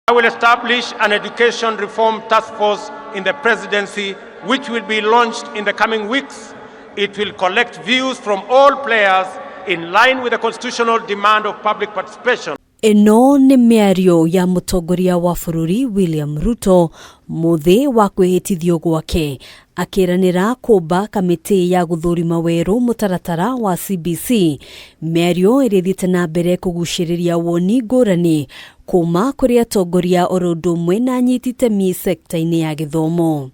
I will establish an education reform task force in the presidency, which will be launched in the coming weeks. It will collect views from all players in line with the constitutional demand of public participation. Ĩno nĩ mĩario ya mũtongoria wa bũrũri William Ruto mũthĩ wa kwĩhĩtithio gwake, akĩranĩra kũmba kamĩtĩ ya gũthũrima werũ mũtaratara wa CBC, mĩario ĩrĩa ĩthiĩte na mbere kũgucĩrĩria woni ngũrani kuma kũrĩ atongoria oro ũndũ ũmwe na anyiti itemi sekta-inĩ ya gĩthomo.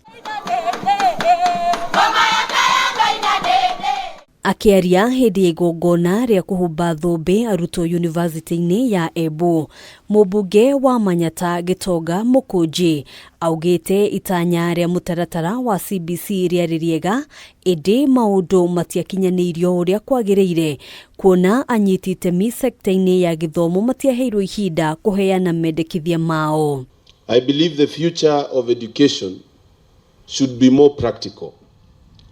Akĩaria hĩndĩ ya igongona rĩa kũhumba thũmbĩ arutwo yunivasĩtĩ-inĩ ya Embu, mũmbunge wa Manyata Gĩtonga Mũkũnji augĩte itanya rĩa mũtaratara wa CBC rĩarĩ rĩega, ĩndĩ maũndũ matiakinyanĩirio ũrĩa kwagĩrĩire, kuona anyiti itemi sekta-inĩ ya gĩthomo matiaheirwo ihinda kũheana mendekithia mao. I believe the future of education should be more practical.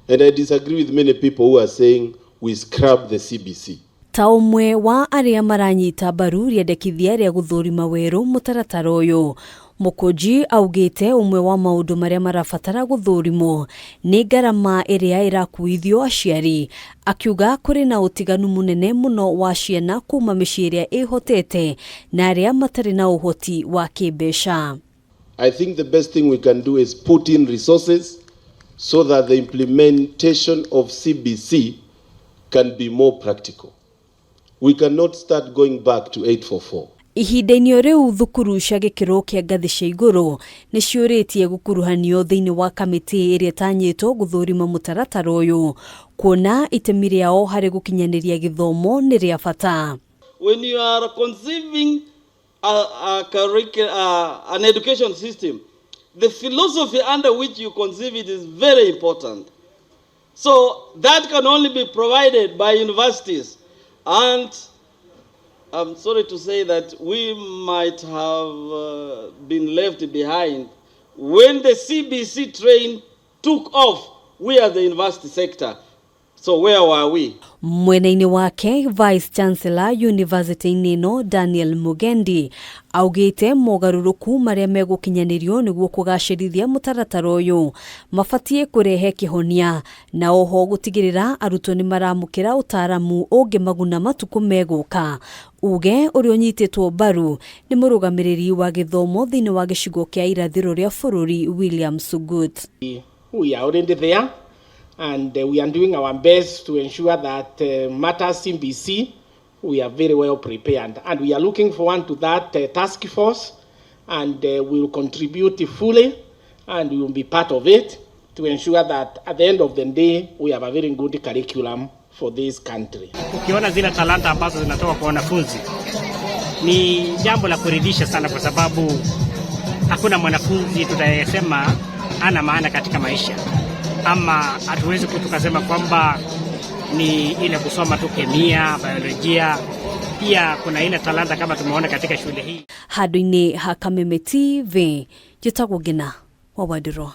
And I disagree with many people who are saying we scrap the CBC. Ta ũmwe wa arĩa maranyita mbaru rĩendekithia rĩa gũthũrima werũ mũtaratara ũyũ, Mũkũnji augĩte ũmwe wa maũndũ marĩa marabatara gũthũrimwo nĩ ngarama ĩrĩa ĩrakuithio aciari, akiuga kũrĩ na ũtiganu mũnene mũno wa ciana kuma mĩciĩ ĩrĩa ĩhotete na arĩa matarĩ na ũhoti wa kĩmbeca. I think the best thing we can do is put in resources so that the implementation of CBC can be more practical. We cannot start going back to 844. Ihinda-inĩ o rĩu, thukuru cia gĩkĩro kĩa ngathĩ cia igũrũ nĩ ciũrĩtie gũkuruhanio thĩinĩ wa kamĩtĩ ĩrĩa ĩtanyĩtwo gũthũrima mũtaratara ũyũ, kuona itemi rĩao harĩ gũkinyanĩria gĩthomo nĩ rĩa bata. When you are conceiving an education system, the philosophy under which you conceive it is very important. So that can only be provided by universities. And I'm sorry to say that we might have been left behind. When the CBC train took off, we as the university sector. So where were we? Mwena-inĩ wake, Vice Chancellor yunivasĩtĩ-inĩ ĩno Daniel Mugendi augĩte mogarũrũku marĩa megũkinyanĩrio nĩguo kũgacĩrithia mũtaratara ũyũ mabatiĩ kũrehe kĩhonia na oho gũtigĩrĩra arutwo nĩ maramũkĩra ũtaaramu ũngĩmaguna matukũ megũka, uge ũrĩa ũnyitĩtwo mbaru nĩ mũrũgamĩrĩri wa gĩthomo thĩinĩ wa gĩcigo kĩa irathĩro rĩa bũrũri William Sugut. We are already there and we are doing our best to ensure that matters CBC, we are very well prepared, and we are looking forward to that task force, and we will contribute fully and we will be part of it to ensure that at the end of the day we have a very good curriculum for this country. Ukiona zile talanta ambazo zinatoka kwa wanafunzi ni jambo la kuridhisha sana, kwa sababu hakuna mwanafunzi tutayesema ana maana katika maisha, ama hatuwezi tukasema kwamba ni ile kusoma tu kemia, biolojia. Pia kuna ile talanta kama tumeona katika shule hii. Handũ-inĩ ha Kameme TV, njĩtagwo Ngina wa Wandirwa.